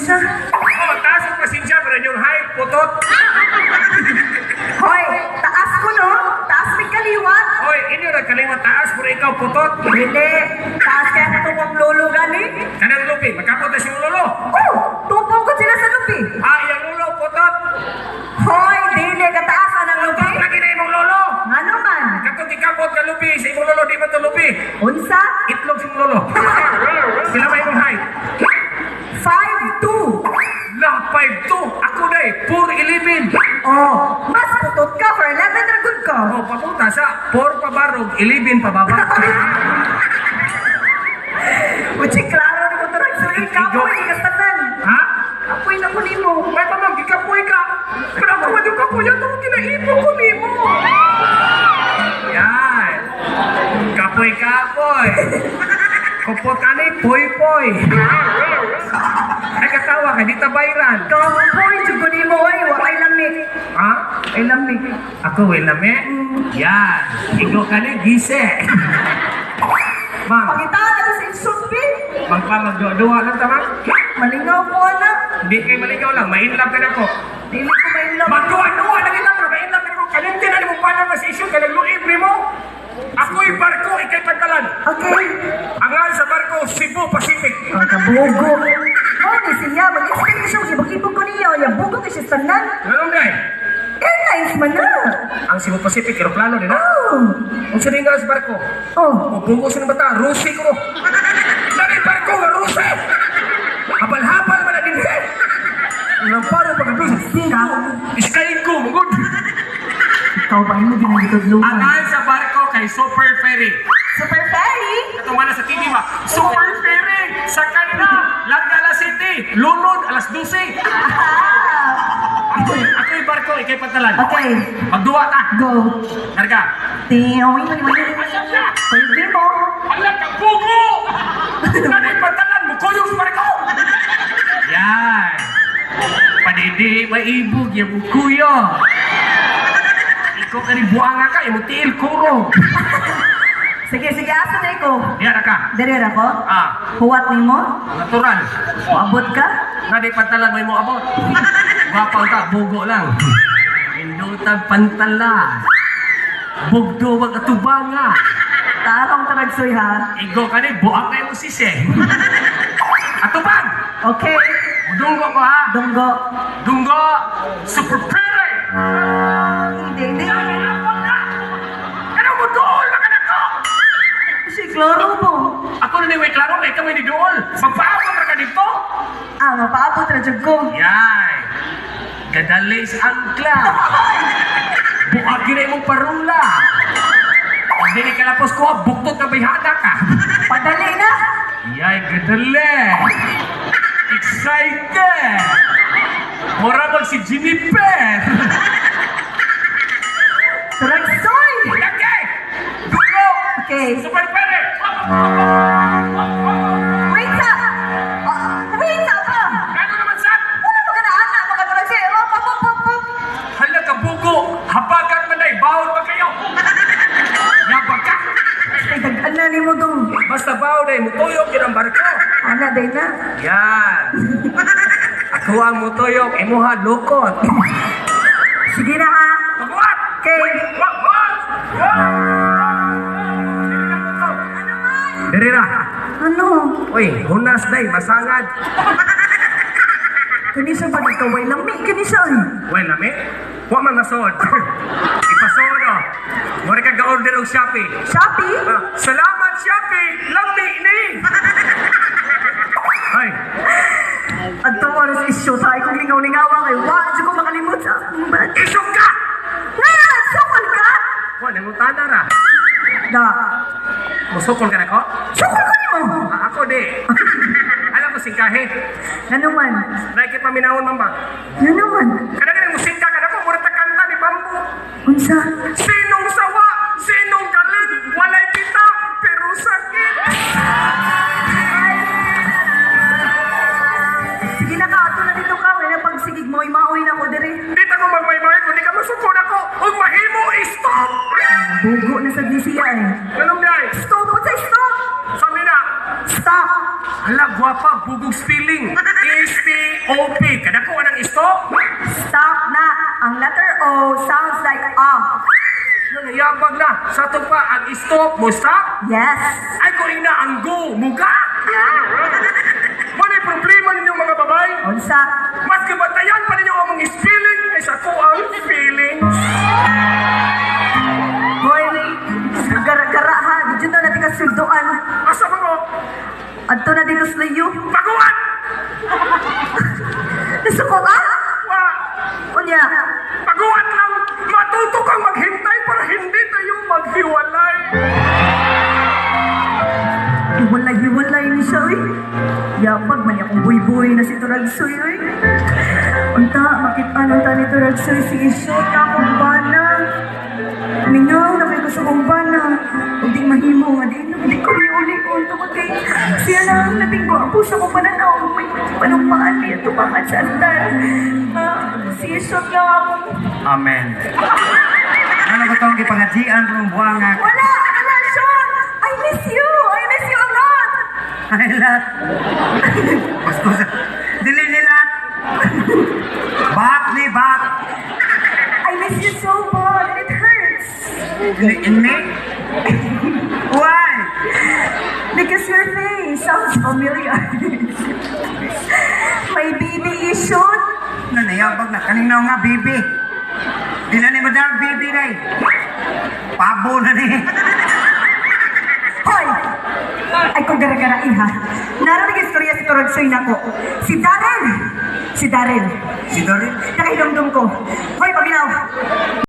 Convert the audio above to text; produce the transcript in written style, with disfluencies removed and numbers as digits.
Unsa? Oh, taas ang pasensya, pero yung height, putot. Hoy, taas ko no? Taas may kaliwat. Oy, inyo na kaliwat taas, pero ikaw putot. Dili, taas kaya na itong lolo gani. Kanang lupi, magkapot na siyang lolo. Oh, tupo ko sila sa lupi. Ah, iyang lolo, putot. Hoy, dili kataasan ang lupi. Putot lagi na imong lolo. Ngano man? Katong gikapot ka lupi, sa imong lolo, di man to lupi. Unsa? Itlog sa imong lolo. Sila ba imong height? 5'2". La, 5'2". Ako na eh, 4'11". Oh, mas putot ka for 11 ra gud ka. Oh, papunta sa 4 pabarog, 11 pababa. Uchi, klaro na ko tarag sa kapoy ka tanan. Ha? Kapoy na ko nimo. May pamang, gikapoy ka. Pero ako man yung kapoy, ito kinaipo ko nimo. Yan. Kapoy-kapoy. Kupot ka ni, poy-poy. Ay, katawa ka, di tabayran. Kapoy jud ko nimo oy, wa kay lami. Ha? Ay lami. Ako, wait lami. Yan. Igo ka ni, gise. Ma'am, Pangita na ko sa insult bi. magpa magduwa lang tama? Malingaw ko ana. Hindi kay maligaw lang, mainlove ka na ko. Dili ko mainlove. Magduwa-duwa lang ilang, pero mainlove ka na ko. Kalinti na ni mo pala nga sa isyu, kanang luib mo. Ako'y barko, ikay pagkalan. Okay. Angal sa barko, Cebu Pacific. Ang kabugo. Oh, ni siya mag-explain siya kibog-ibog ko niya. Ya bugo kay siya tanan. Ganun day. Airlines man na. Ang Cebu Pacific, aeroplano din na. Oh. Ang sa nga sa barko. Oh. Mubugo sa bata, Rusi ko. Nari barko nga Rusi! Habal-habal man na din eh. Lamparo pag-abis. Sky ko, mugod. Ikaw ba mo ginagitudluan? Angal sa barko kay Super Ferry. Super Ferry? Katong mana sa TV ba? Super Ferry! Sakay na! Langala City! Lunod, alas 12! Ah. Ako'y barko, ikay pantalan. Okay. Magduwa ta! Go. Karga! Pwede mo. Ala ka bugo! Nanay pantalan mo, kuyog sa barko! Yan! Padidi, maibog, yung kuyo! Ikaw ka rin buanga ka, imong tiil kurog! Sige, sige, asa na ko? Diyan na ka! Dere ra ko? Ah, Huwat nimo? natural. Moabot ka? Nanay pantalan mo imo abot. Gwapang ka, bugo lang. Indutag pantala. Bugdo wag atubanga. Tarong taragsoy ha. Igo ka ni, buang kayo mo sisi. Atubang! Okay. Dunggo ko ha! Dunggo. Dunggo! Super pere! Hindi, hindi. Ano mo dool? Maka na ko! Si klaro mo. Ako na ni klaro, ikaw may ni dool. Magpaabot ra ka dito. Ah, mapaabot ra jud ko. Yay! Gadalis angkla. Buagi na imong parula. Hindi ni kalapos ko, buktot na bayhana ka. Padali na. Yay, gadali! Excited! Mura mag si Jennifer! Taragsoy! Okay! Dunggo! Okay. Super pere! Wait sa! Ah, wait sa pa! Ano naman sa? Wala mo ka na ana, mga taragsoy. Oh, pop, pop, pop, pop. Hala ka bugo! Habagat man ay, bawon ba kayo? Yabag ka! Ay, dag-ana ni mo dong. Basta bawon ay, mutuyok yun ang barko. Ana, day na. Yan! Ako ang mutuyok, imuha lukot. Sige na ha. Pagbuhat! Okay. Wag! Wag! Wag! Diri ra. Ano? Uy, hunas day, masangad. Kani siya ba nagkaway lami? Kani siya ay. Uy, lami. Wa man nasod. Ipasod oh. Mura ka ga-order og Shopee. Shopee? Ah, salamat Shopee, lami ni. Ay, Adto mo sa isyo sa akong lingaw-lingawa kay wa jud ko makalimot sa akong bad. Isog ka. Nga, sukol ka? Wa nangutana ra. Da. Musukol ka nako? Sukol ko nimo. Ah, ako di. Alam ko singkahe. Ngano man? Naiki paminawon man ba? Ngano man? Kada ganing musingka ka nako, mura ta kanta ni Bambo. Unsa? Sinong sawa, sinong galit, walay kita, pero sakit. Sige na ka, ato na dito ka. Wala na pagsigig mo, maoy na ko dire. Di ta ko magmaymay kung di ka masukon ako. Ug mahimo, stop! Bugo na sa siya eh. Ganun day. Stop! Unsa stop? Sabi na, Stop! hala, gwapa, bugog spelling. S-T-O-P. S-T-O-P. Kadako ang stop. Stop na. Ang letter O sounds like A. Nanayabag na. Sa ato pa, ang stop mo stop. Yes. Ay ko ina ang go, muga. Manay problema ninyo, mga babae. Unsa? Mas gibantayan pa ninyo ang mga spelling kaysa ko ang feelings. Hoy, gara-gara ha. Dito na natin kasulduan. Asa ba mo? Adto na dito sa layo. Paguan! Nasuko ka? Wa! Unya. Paguan lang! Matuto kang maghintay para hindi tayo maghiwalay. Hiwalay-hiwalay ni siya, uy. Yapag man akong buy-buy na si Turagsoy, uy. Unta, makita lang ta ni Turagsoy si Isyo na akong bana. Mingaw na kayo ko sa akong bana. Ug di mahimo nga di na di ko uli-uli tungod kay siya na ang labing gwapo sa akong pananaw. May panumpaan niya tumangan sa altar. Ah, si Isyo na akong. Amen. Ano ko itong gipangajian rong buwanga? Wala! Wala, Sean! I miss you! I miss you a lot! Ay, lat. Gusto sa. Dili nila. Bak ni bak. I miss you so much and it hurts. In me? Why? Because your face sounds familiar. My baby is shoot. Nanayabag na. Kaninaw nga, baby. Di na ni madam, baby na. Pabo na ni. Hoy! Ay kung gara-gara iha. Narinig istorya si Turagsoy nako. Si Darren! Si Darren. Si Dorin? Nakahinomdom ko. Hoy, paminaw!